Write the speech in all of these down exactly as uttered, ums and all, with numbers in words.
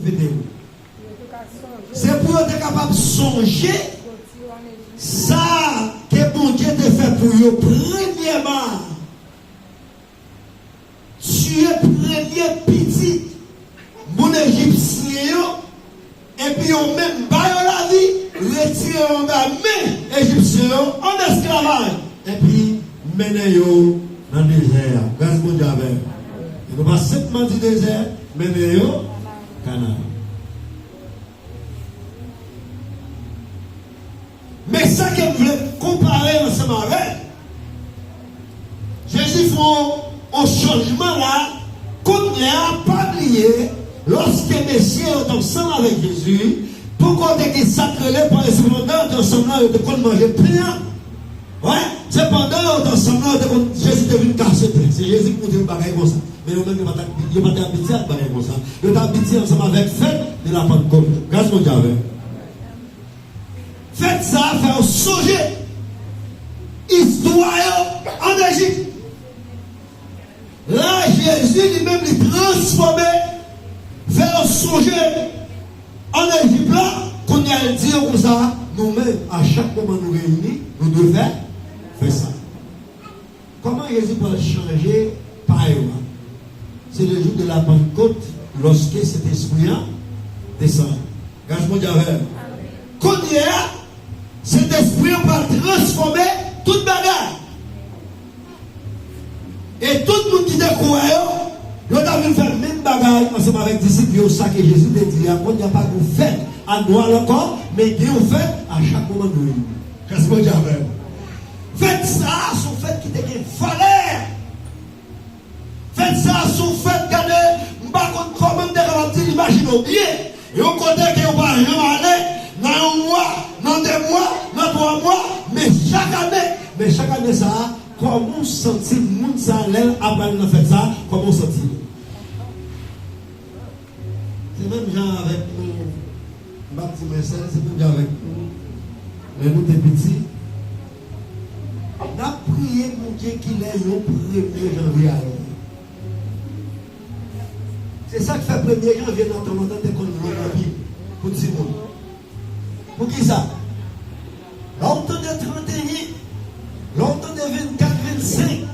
Vide yo. Se pou yo te kapab sonje sa ke Bondye te fè pou yo. Premyèman, tiye premye pitit moun Ejipsyen yo, epi yo menm ba yo lavi, retire yo anba men Ejipsyen yo, an esklavaj, epi mennen yo nan dezè a. Gras Bondye avè nou. E nou pa senpman di dezè, mennen yo Kanaan. Men sa ke m vle konpare ansanm avè l, Jezi fè yon, yon chanjman la. Kounye a, pa bliye, lòske mesye yo t ansanm avèk Jezi, poko te gen sa k rele, pandan yo te ansanm nan, yo te konn manje pen an. Wè, se pandan yo te ansanm nan, yo te konn, Jezi te vin kase pen. Se Jezi ki montre yo bagay konsa. Men yo menm, yo pa t, yo pa t abitye ak bagay konsa. Yo t abitye ansanm avèk fèt de la Pantkòt. Gras Bondye avè nou. Fèt sa a fè yo sonje istwa yo ann Ejip. La, Jezi li menm li transfòme, fè yo sonje ann Ejip la. Kounye a, l di yo konsa, nou menm, a chak moman nou reyini, nou dwe fè, fè sa. Kòman Jezi pral chanje pa yo a? Se le jou de la Pantkòt, lòske Sentespri an desann. Gras Bondye avè nou. Kounye a, Sentespri an pral transfòme tout bagay. E tout moun ki te kwè yo, yo ta vin fè menm bagay ansanm avèk disip yo, sa ke Jezi te di a, kounye a pa gen fèt a Nwèl ankò, men gen yon fèt a chak moman nou reyini. Gras Bondye avè nou. Fèt sa a, se yon fèt ki te gen valè. Fèt sa a, se yon fèt, gade, m pa konn kòman m te kapab di l, imajine w byen. Yon kote ke w pa janm ale, nan yon mwa, nan de mwa, nan twa mwa, men chak ane, men chak ane sa a, kòman w santi moun sa a, lè l ap al nan fèt sa a, kòman w santi l? Se menm jan avèk nou, m p ap di mwen sèl, se menm jan avèk nou, lè nou te piti, n ap priye Bondye kilè yon premye janvye a ye. Se sa k fè premye janvye nan tan lontan te konn long anpil pou timoun. Poukisa? Lè w tande tranteyen, lè w tande vennkat, vennsenk,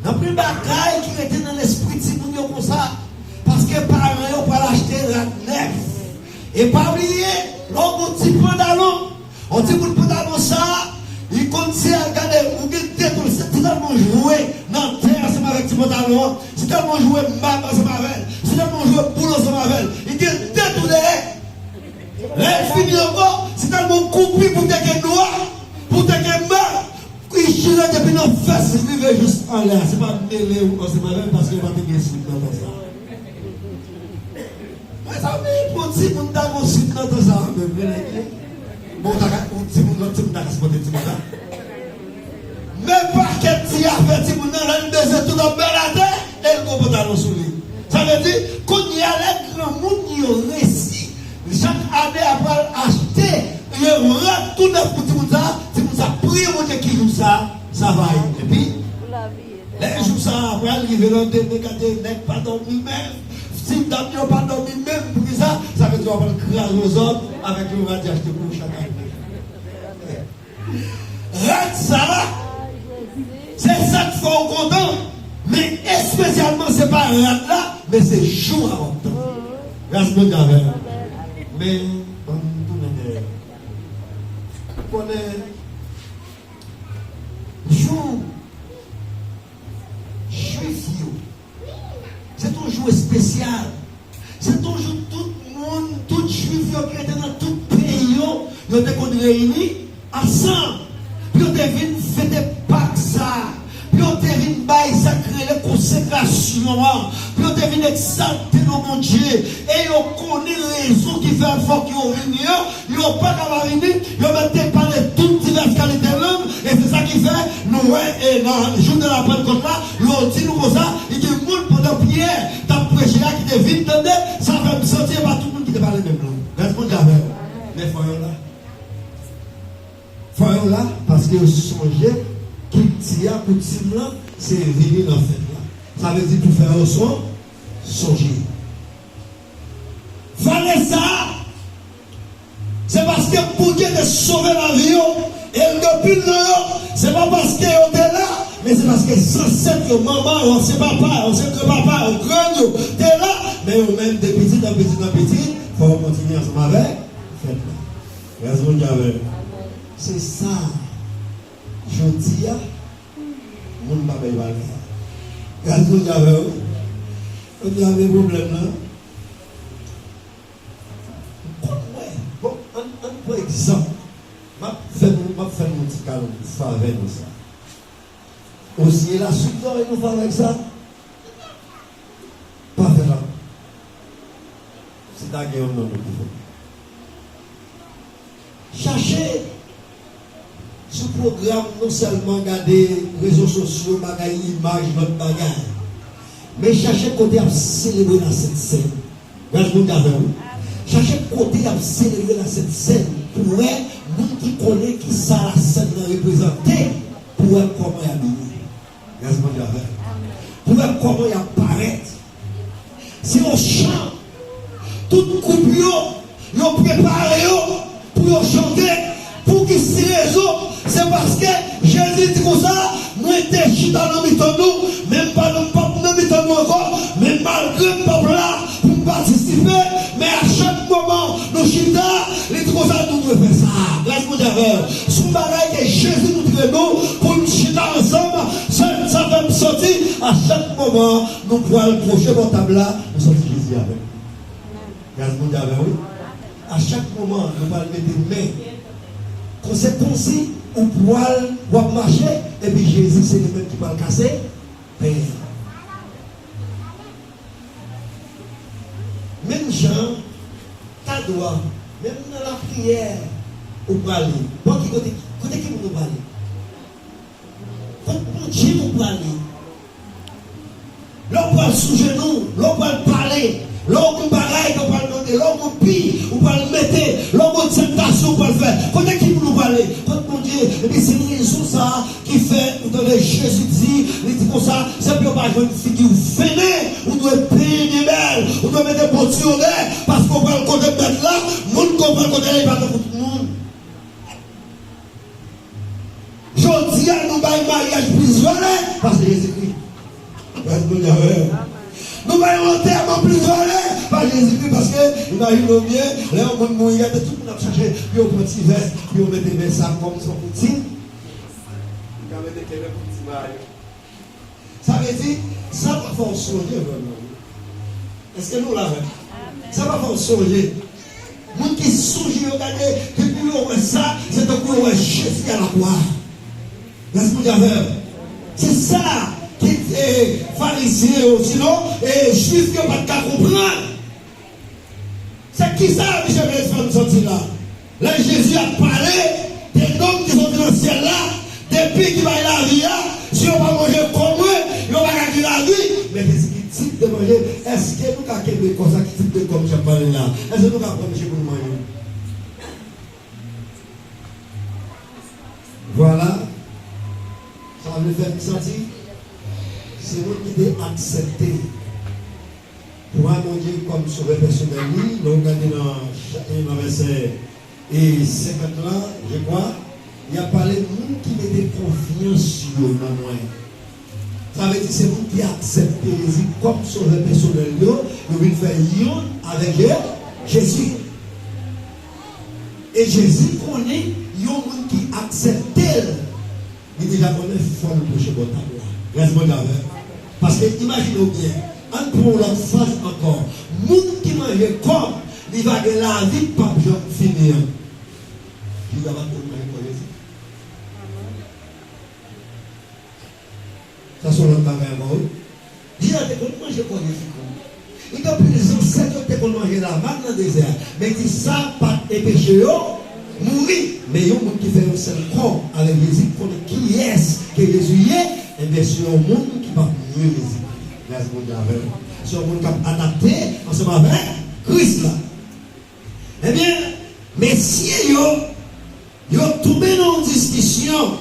gen anpil bagay ki rete nan lespri timoun yo konsa, paske paran yo pral achte rad nèf. E pa bliye, lè w gon ti pantalon, yon timoun pantalon sa, li konn se al gade, ou gen de tou, se tèlman jwe nan tè ansanm avèk ti pantalon an, se tèlman jwe mab ansanm avè l, se tèlman jwe boul ansanm avè l, li gen de tou dèyè. Lè l fini ankò, se tèlman koupi pou te gen nwa, pou te gen mab, li chire depi nan fès rive jis anlè a. Se pa mele ou ansanm avè l paske yo pa te gen slip nan tan sa a. Mezanmi, pou timoun ta gon slip nan tan sa a, menm, menm, bon, ta ka, yon timoun, lòt timoun ta ka sipòte timoun la. Men pakèt ti afè timoun nan, lè l bezwen tout ap bèl atè, e l gon pantalon sou li. Sa vle di, kounye a, lè granmoun yo resi, chak ane ap pral achte yon rad tou nèf pou timoun sa, timoun sa priye Bondye ki jou sa, sa va ye. Epi, lè jou sa a pral rive landemen, gade nèg pa dòmi menm, ti dam yo pa dòmi menm, poukisa? Sa vle di w ap al kraze yon zòn avèk yon rad y achte pou ou chak ane. Rad sa a, se sa k fè w kontan, men espesyalman se pa rad la, men se jou a w ap tann. Gras Bondye avè w. Men, ban m tounen dèyè. Ou konnen, jou Jwif yo, se t yon jou espesyal. Se t yon jou tout moun, tout Jwif yo ki rete nan tout peyi yo, yo te konn reyini ansanm. Pou yo te vin fete Pak sa a. Pou yo te vin bay sa k rele konsekrasyon an. Pou yo te vin egzalte non Bondye. E yo konnen rezon ki fè fòk yo vini an. Yo pa ka pa vini, yo mèt te pale tout divès kalite lang, e se sa ki fè, nou wè, e nan jou de la Pantkòt la, yo di nou konsa, li gen moun pandan Pyè t ap preche a ki te vin tande, sa fè m santi e pa tout moun ki te pale menm lang. Gras Bondye avè w. Men fò yo la. Fò yo la, paske yo sonje kilti a, koutim lan, se vini nan fèt la. Sa vle di pou fè yo son, sonje. Vanessa, se paske Bondye te sove lavi yo, e anpil nan yo, se pa paske yo te la, men se paske zansèt yo, manman yo, ansyen papa yo, ansyen granpapa yo, grann yo, te la, men yo menm, de pitit an pitit an pitit, fò yo kontinye ansanm avèk fèt la. Gras Bondye avè yo. Se sa, jodi a, moun pa bay valè. Gras Bondye avè yo. Kounye a, men pwoblèm nan. M konn wè. Bon, ann, ann pran egzanp. M ap fè nou, m ap fè nou yon ti kado, yon favè konsa. Osi, e la swit zòrèy nou favè sa. Pa fè sa. Si ta gen yon nan nou ki fè. Chache sou pwogram, non sèlman gade rezo sosyo, bagay, imaj, lòt bagay, men chache kote y ap selebre Lasent Sèn. Gras Bondye avè w. Chache kote y ap selebre Lasent Sèn pou wè moun ki konnen ki sa Lasent nan reprezante, pou wè kòman y abiye. Gras Bondye avè l. Pou wè kòman y ap parèt. Se yon chan. Tout gwoup yo, yo prepare yo pou yo chante. Pou ki si rezon? Se paske Jezi di konsa, mwen te chita nan mitan nou, men m pa nan, m p ap nan mitan nou ankò, men malgre m p ap la, pou m patisipe, men a chak moman nou chita, li di konsa nou dwe fè sa. Gras Bondye avè w. Se yon bagay ke Jezi montre nou pou n chita ansanm. Sa, sa fè m santi a chak moman nou pral pwoche bò tab la, nou santi Jezi avè nou. Gras Bondye avè w, wi. A chak moman nou pral mete men. Kon se konsi ou pral, w ap mache, epi Jezi se li menm ki pral kase pen an. Menm jan, kado a, menm nan lapriyè, ou prale. Bò ki kote, kote ki moun ou prale? Kot Bondye ou prale? Lè w pral sou jenou, lè w pral pale, lè w gen bagay ke w pral mande, lè w gen pi ou pral mete, lè w gen tantasyon ou pral fè, kote ki moun ou prale? Kot Bondye? Epi se rezon sa a ki fè ou tande Jezi di, li di konsa, se pou yo pa jwenn figi w fennen, ou dwe benyen byen bèl, ou dwe mete bon ti odè, paske w pral kote Mèt la, moun ke w pral kote la, li pa tankou tout moun. Jodi a, nou bay maryaj plis valè pase Jezikri. Gras Bondye avè w. Nou bay antèman plis valè pase Jezikri, paske imajine w byen, lè yon moun mouri, gade tout moun ap chache pou yo pran ti vès, pou yo mete, men sa kòm se yon ti, yo ka mete kenbe pou ti mayo. Sa vle di, sa pa fè w sonje vrèman. Èske nou la vrèman? Sa pa fè w sonje. Moun ki sonje yo gade, depi yo wè sa, se tankou yo wè Jezi a lakwa. Gras Bondye avè w. Se sa ki, e, Farizyen yo, sinon, e, Jwif yo pa t ka konprann. Se kisa misye vle fè m santi la? Lè Jezi ap pale de nonm ki soti nan syèl la, de pi ki bay lavi a, si yo pa manje kò mwen, yo pa ka gen lavi. Men Jezi ki tip de manje, èske nou ka kenbe kò sa ki tip de kò misye ap pale la? Èske nou ka pran misye pou nou manje? Vwala. Sa vle fè m santi se moun ki te aksepte pran Bondye kòm sovè pèsonèl li. Lè w gade nan cha-, nan vèsè, e, senkant la, je crois, y ap pale moun ki mete konfyans yo nan mwen. Sa vle di se moun ki aksepte Jezi kòm sovè pèsonèl yo, yo vin fè yonn avèk Je-, Jezi. E Jezi konnen yon moun ki aksepte l, li deja konnen fò l pwoche bò tab la. Gras Bondye avè w. Paske imajine w byen, ann pran yon lòt fraz ankò. Moun ki manje kò m, li va gen lavi k p ap janm fini an. Jezi pa t konn manje kò Jezi. Sa se yon lòt bagay ankò, wi. Jida te konn manje kò Jezi tou. Li gen anpil zansèt yo te konn manje lamann nan dezè a. Men di sa pa t enpeche yo mouri. Men yon moun ki fè yon sèl kò avèk Jezi, ki konnen kiyès ke Jezi ye, enben se yon moun ki p ap nye Jezi. Gras Bondye avè w. Se yon moun k ap adapte ansanm avèk Kris la. Ebyen, mesye yo, yo tonbe nan yon diskisyon.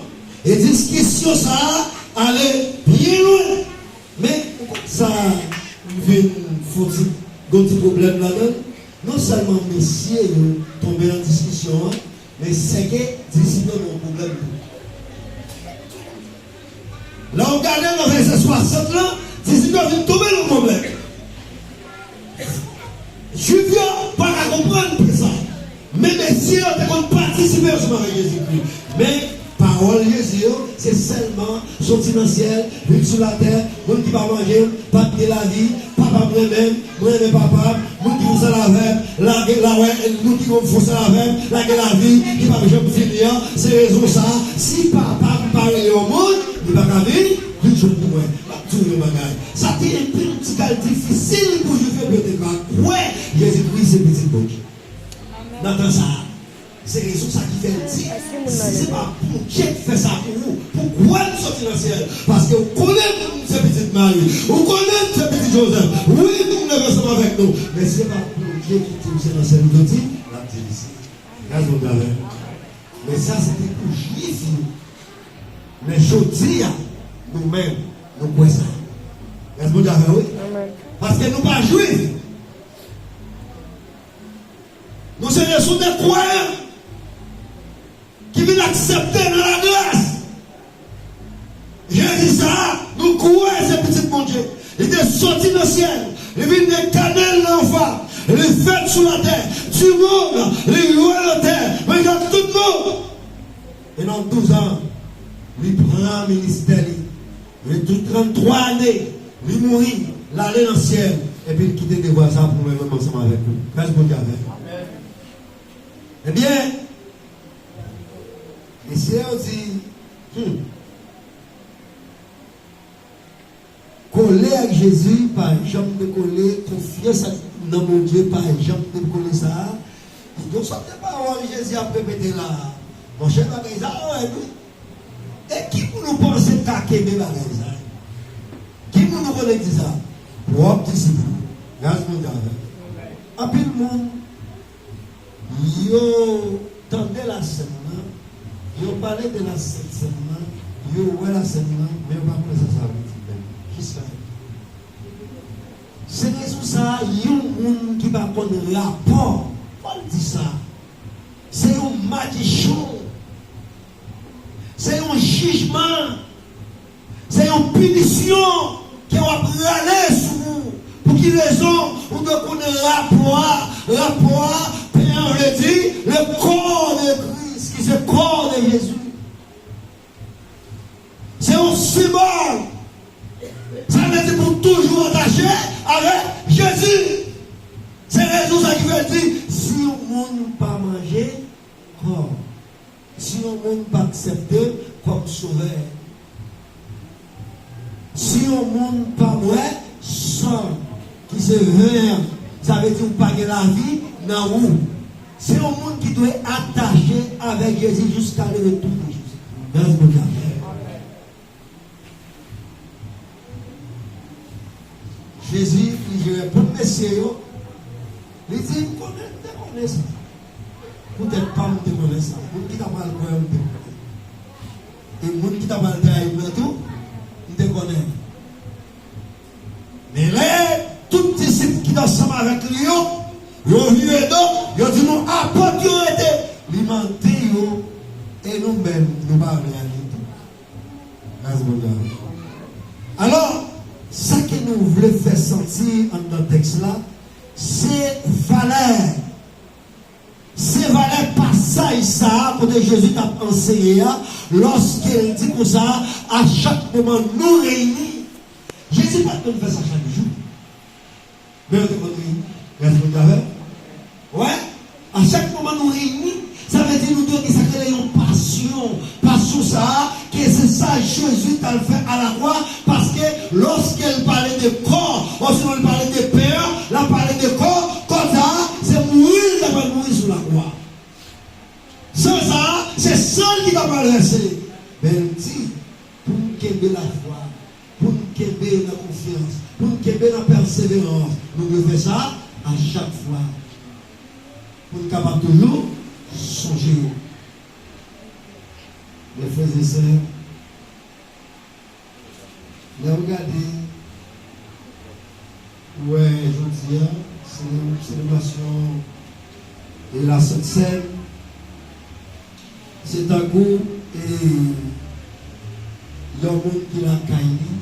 E diskisyon sa a ale byen lwen. Men, ou konn sa m vin fouti gon ti pwoblèm ladan l? Non sèlman mesye yo tonbe nan diskisyon an, men sèke disip yo gen yon pwoblèm tou. Lè w gade nan vèsè swasant lan, disip yo vin tonbe nan pwoblèm. Jwif yo pa ka konprann pwen sa. Men mesye yo te konn patisipe ansanm avèk Jezi Kris. Men pawòl Jezi yo, se sèlman soti nan syèl, vin sou latè, moun ki pa manje m, p ap gen lavi, papa m renmen m, mwen renmen papa m, moun ki fè sal avè m, lage, lawè, moun ki fè sal avè m, lage lavi ki p ap janm fini an. Se rezon sa, si papa m pa rele yon moun, li pa ka vin, vin jwenn mwen. M ap di w yon bagay. Sa te enpe yon ti kal difisil pou Jwif yo, pou yo te ka kwè Jezi Kris se Pitit Bondye. Nan tan sa a, se rezon sa ki fè l di, si se pa Bondye ki fè sa pou ou, pou kwè m soti nan syèl, paske ou konnen m se pitit Mari, ou konnen m se pitit Jozèf, wi, nou leve ansanm avèk nou, men si se pa Bondye ki di m se nan syèl ou soti, l ap di l isi. Gras Bondye avè nou. Men sa se te pou Jwif yo. Men jodi a, nou menm, nou kwè sa. Gras Bondye avè w, wi. Paske nou pa Jwif. Nou se de, sou de kwayan ki vin aksepte nan lagras. Jezi sa a, nou kwè se Pitit Bondye. Li te soti nan syèl. Li vin enkane l nan yon fanm. Li fèt sou latè. Timoun, li lwe lotè. Men jan tout moun. E nan douz an, li pran ministè li. Li tou tranntwa ane, li mouri, l ale nan syèl, epi l kite devwa sa pou mwen menm ansanm avèk ou. Gras Bondye avè nou. Ebyen, mesye yo di, hmm, kole ak Jezi pa janm te kole, konfyans ak nan Bondye pa janm te kole sa a. Donk, sa te pawòl Jezi ap repete la a. Monchè, bagay sa a rèd, wi. E ki moun ou panse k ka kenbe bagay sa a? Ki moun ou konnen k di sa? Pwòp disip ou. Gras Bondye avè w. Anpil moun, yo tande lasèn nan, yo pale de lasèn nan, yo wè lasèn nan, men yo pa konnen sa sa vle di menm. Jiska Se rezon sa a, yon moun ki pa konn rapò, fò l di sa, se yon madichon, se yon jijman, se yon pinisyon ke w ap rale sou ou. Pou ki rezon? Ou dwe konnen rapò a. Rapò a, pen an vle di le corps de Christ, ki se kò de Jezi. Se yon senbòl. Sa vle di pou toujou atache avèk Jezi. Se rezon sa ki fè l di, si yon moun pa manje kò m, si yon moun pa aksepte kòm sovè, si yon moun pa bwè san m, ki se ven an, sa vle di ou pa gen lavi nan ou. Se yon moun ki dwe atache avèk Jezi jiska le retour de Jezi. Gras Bondye avè w. Jezi, li reponn mesye yo, li di, m konnen, m te konnen sa. Poutèt pa m, m te konnen sa. Moun ki ta pral kwè m, m te konnen. E moun ki ta pral trayi m nan tou, m te konnen. Men lè tout disip ki t ansanm avèk li yo, yo vire do, yo di, nou apot yo rete. Li mande yo, e nou menm, nou pa vle ale tou? Gras Bondye avè w. Alò, sa ke nou vle fè santi anndan tèks la, se valè, se valè pasaj sa a kote Jezi t ap anseye a, lòske l di konsa, a chak moman nou reyini. Jezi pa t konn fè sa chak jou. Men yo te konn reyini. Gras Bondye avè w. Wè, a chak moman nou reyini, sa vle di nou dwe gen sa k rele yon pasyon. Pasyon sa a, ke se sa Jezi t al fè alakwa, paske lòske l pale de kò, osinon l pale de pen an, l ap pale de kò, kò sa a, se mouri l t ap pral mouri sou lakwa. San sa a, se san l ki t ap pral vèse. Men l di, pou n kenbe lafwa, pou n kenbe nan konfyans, pou n kenbe nan pèseverans, nou dwe fè sa a chak fwa. Pou n kapab toujou sonje yo. Mes frères et sœurs, lè w gade, ou wè jodi a, Sele-, selebrasyon e la Sent Sèn, se tankou, e, yon moun ki lakay li,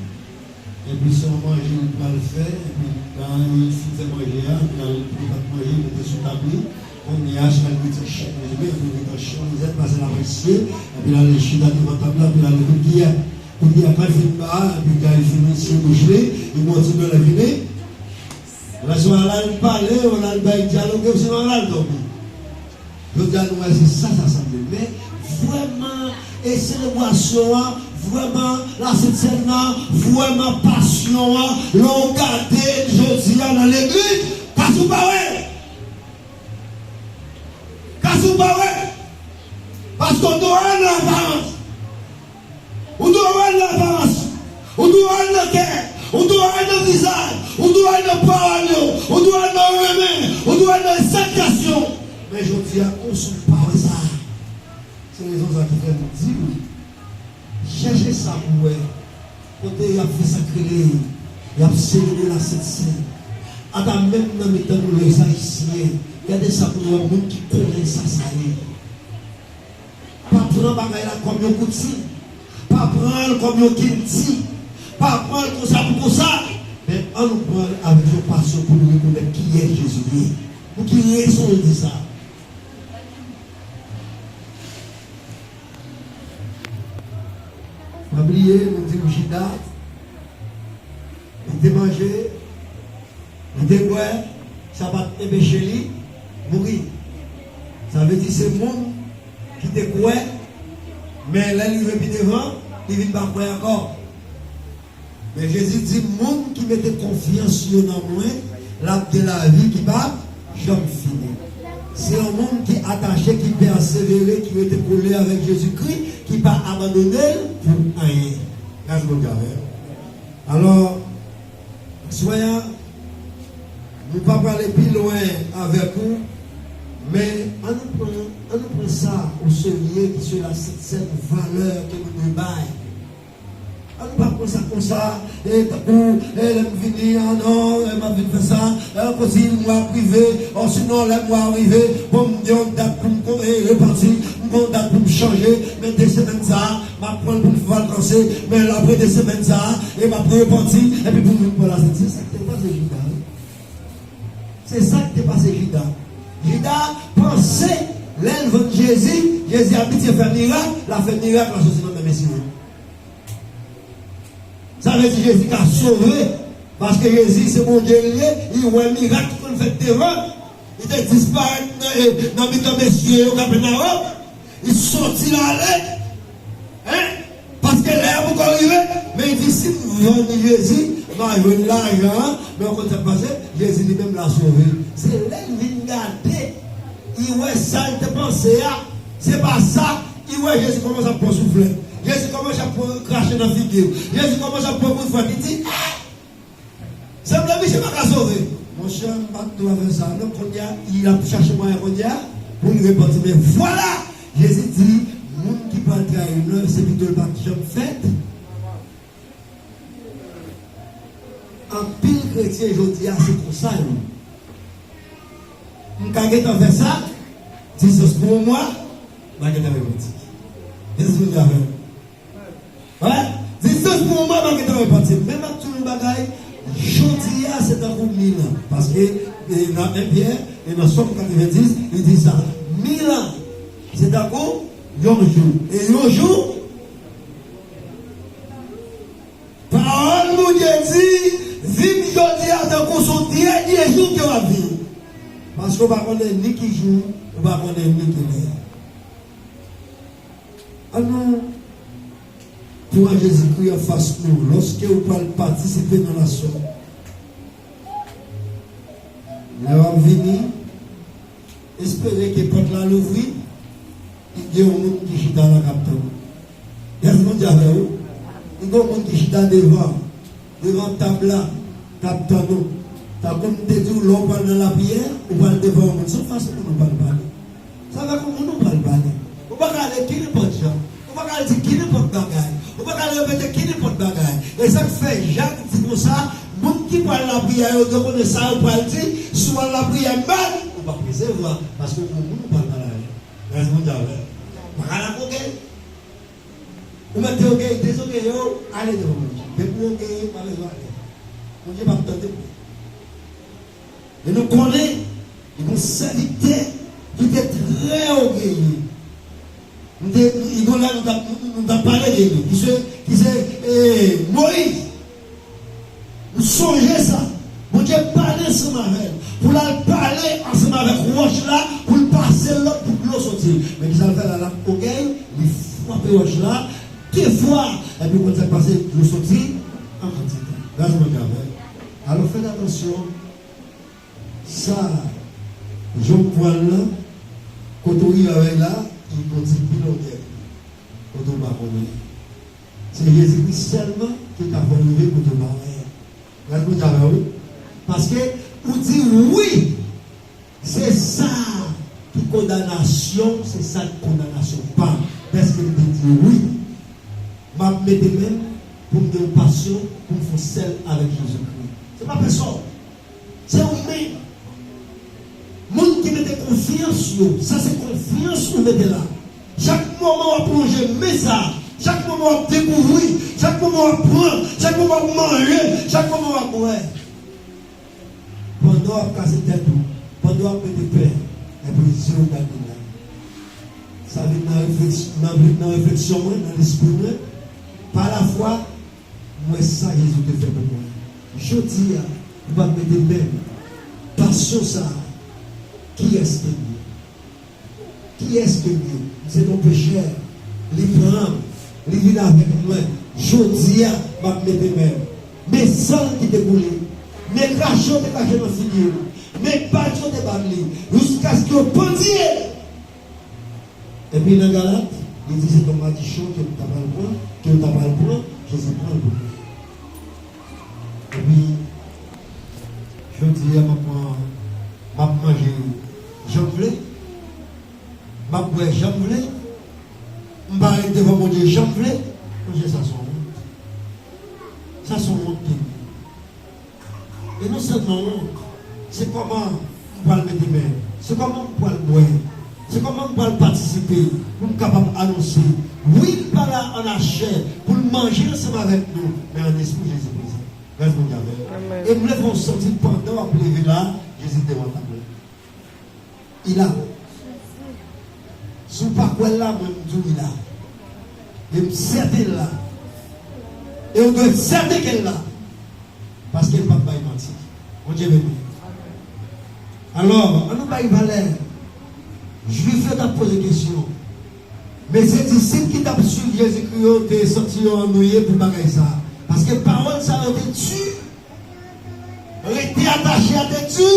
epi se yon manje li pral fè, epi lè li fin fè manje a, epi l al pran manje, mete sou tab li, kounye a, chak li ti chan, epi li pran chan, li zèt, pase l apresye, epi l al chita devan tab la, epi l al kout kiyè. Kounye a, kan l fin ba, epi kan l fin esye bouch li, li pran ti dòlè vini. Lè swa la, l pale, ou la, l bay dyaloge, ou sinon, la, l dòmi. Jodi a, nou wè, se sa, sa sanble. Men, vrèman, e selebrasyon an, vrèman, lasentèn nan, vrèman, pasyon an, lè w gade jodi a nan legliz, kas ou pa wè. Kas ou pa wè. Paske w dwe wè nan aparans. Ou dwe wè l nan aparans. Ou dwe wè l nan kè. Ou dwe wè l nan vizaj. Ou dwe wè l nan pawòl yo. Ou dwe wè l nan renmen. Ou dwe wè l nan egzaltasyon. Men jodi a, konsa w pa wè sa. Se rezon sa ki fè m di w, chèche sa pou w wè. Kote y ap fè sa k rele, y ap selebre Lasent Sèn. Ata menm nan mitan nou, lè Ayisyen, gade sa pou w wè, moun ki konnen sa sa ye. Pa pran bagay la kòm yon koutim. Pa pran l kòm yon kilti. Pa pran l konsa pou konsa. Men ann nou pran l avèk yon pasyon pou nou rekonèt kiyès Jezi ye. Pou ki rezon l di sa? Pa bliye, nou di w Jida, li te manje, li te bwè, sa pa t enpeche li mouri. Sa vle di se moun ki te kwè, men lè l rive pi devan, li vin pa kwè ankò. Men Jezi di, moun ki mete konfyans yo nan mwen, l ap gen lavi ki p ap janm fini. Se yon moun ki atache, ki pèsevere, ki rete kole avèk Jezikri, ki pa abandone l pou anyen. Gade Bondye avè w. Alò, aswè a, nou pa prale pi lwen avèk ou, men ann nou pran, ann nou pran sa o serye, ki se la Sent Sèn, valè ke nou dwe bay. Ann pa pran sa konsa, e tankou, e lè m vini, a non, e m ap vin fè sa, e ankò si mwa ap rive, o sinon lè mwa a rive, bon, m gen yon dat pou m ko-, e, repanti, m gen yon dat pou m chanje, men de semèn sa a, m ap pran l pou m fè vakanse, men apre de semèn sa a, e m ap repanti, epi pou m vin pran Lasent Sèn. Se sa k te pase Jida, wi. Se sa k te pase Jida. Jida panse, lè l vann Jezi, Jezi abitye fè mirak, l ap fè mirak, l ap soti nan men mesye yo. Sa vle di Jezi ka sove, paske Jezi se Bondye li ye, li wè mirak ki konn fèt devan l. Li te disparèt nan, e, nan mitan mesye yo Kapènawòm. Li soti l ale. Hein? Paske lè a poko rive, men li di, si m vann Jezi, m a jwenn lajan an, men w konn sa k pase, Jezi li menm l a sove. Se lè l vin gade, li wè sa l te panse a, se pa sa. Li wè Jezi kòmanse ap pran souflèt. Jezi kòmanse ap pran krache nan figi l. Jezi kòmanse ap pran kout fwèt. Li di, ah! Sanble misye pa ka sove. Monchè, m pa t dwe fè sa non. Kounye a, li ap chache mwayen kounye a pou l repanti. Men vwala! Jezi di, moun ki pral trayi m nan, se pito l pa t janm fèt. Anpil kretyen jodi a, se konsa yo. M ka gentan fè sa, distans pou yon mwa, m a gentan repanti. Distans pou yon mwa, m a gentan repanti. Men m ap di w yon bagay, jodi a, se tankou mil an. Paske, e, nan en Pyè, e nan Sòm katrevendis, li di sa. Mil an, se tankou yon jou. E yon jou, Pawòl Bondye di, viv jodi a tankou se yon dènye jou ke w ap viv. Paske w pa konnen ni ki jou, ou pa konnen ni ki lè. Ann nou pran Jezikri anfas nou lòske ou pral patisipe nan lasyon. Lè w ap vini, espere ke pòt la louvri, gen yon moun ki chita la k ap tann ou. Yès, Bondye avè w. Gen yon moun ki chita devan, devan tab la, k ap tann ou. Tankou m te di w, lè w pral nan lapriyè, ou pral devan yon moun. Se yon fason pou nou pral pale. Se avèk yon moun ou pral pale. Ou pa ka ale ki nenpòt jan. Ou pa ka al di ki nenpòt bagay. Ou pa ka al repete ki nenpòt bagay. E sa k fè Jak di konsa, moun ki pral lapriyè yo dwe konnen sa yo pral di, si w al lapriyè mal, ou p ap resevwa, paske ou moun ou pral pale avè l. Rès moun di avè l. Pa ka la koke. Ou mèt te ogeye, dezogeyi yo, ale devan Bondye. Depi w ogeye, pa bezwen ale. Bondye p ap tande w. E nou konnen, li gon sèvitè ki te trè ogeyi. M te, li gon lè nou t ap, nou t ap pale de li, ki se, ki se, eh, Moyiz. M sonje sa. Bondye pale ansanm avè l. Pou l al pale ansanm avèk wòch la, pou l pase l lòd pou dlo soti. Men kisa l fè la, l ap ogèy, li frape wòch la de fwa, epi w konn sa k pase, dlo soti an kantite. Gras Bondye avè l. Alò, fèt atansyon, sa, jan w pran l la, kote w rive avè l la, li gon ti pi longè. Kote w pa konnen. Se Jezikri sèlman ki ka fè w rive kote w pa wè. Gad Bondye avè w, wi. Paske ou di wi, se sa ki kondanasyon, se sa ki kondanasyon pa. Dèske m te di wi, m ap mete men m pou m gen yon pasyon pou m fè yon sèl avèk Jezikri. Se pa pèsòn. Se ou menm. Moun ki mete konfyans yo, sa se konfyans ou mete la. Chak moman w ap lonje men sa, chak moman w ap dekouvri, chak moman w ap pran, chak moman w ap manje, chak moman w ap bwè. Pandan w ap kase tèt ou, pandan w ap mete pen, epi zye w gade la. Sa vin nan refleks-, nan, vin nan refleksyon mwen, nan lespri mwen, pa lafwa, m wè sa Jezi te fè pou mwen. Jodi a, m ap mete men m. Pasyon sa a, kiyès ke m ye? Kiyès ke m ye? M se yon pechè. Li pran m. Li vin avèk mwen. Jodi a, m ap mete men m. Men san l ki te koule. Men krache yo te krache nan figi l. Men bat yo te bat li. Jiskaske yo pandye l. Epi nan Galat, li di se yon madichon ke m ta pral pran, ke m ta pral pran, Jezi pran l pou mwen. Epi, jodi a, m ap pran, m ap manje jan m vle, m ap bwè jan m vle, m pa ret devan Bondye jan m vle. Monchè, sa se yon wont. Sa se yon wont ke m ye. E non sèlman wont, se kòman m pral mete men, se kòman m pral bwè, se kòman m pral patisipe pou m kapab anonse, wi, l pa la an chè pou l manje ansanm avèk nou, men an espri Jezi prezan. Gras Bondye avè w. Amèn. E m vle fè w santi pandan w ap leve la, Jezi devan tab la. Li la. Si w pa kwè l la, mwen m di w li la. E m sèten l la. E w dwe sèten ke l la. Paske l p ap bay manti. Bondye beni. Alò, ann nou bay valè. Jwif yo t ap poze kesyon. Mesye disip ki t ap swiv Jezikri yo te santi yo annwiye pou bagay sa a. Paske pawòl sa yo te di. Rete atache a te di.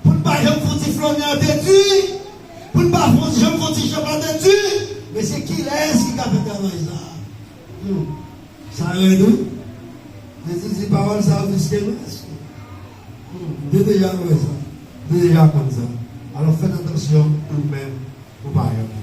Pou n pa janm fè yon ti flonè a te di. Pou n pa fè yon, janm fè yon ti chanm a te di. Men se kilès ki ka fè travay sa a? Hmm. Sa rèd, wi. Jezi di pawòl sa yo plis ke nou. Hmm. M te deja wè sa. M te deja konn sa. Alò, fèt atansyon, ou menm, ou pa yon.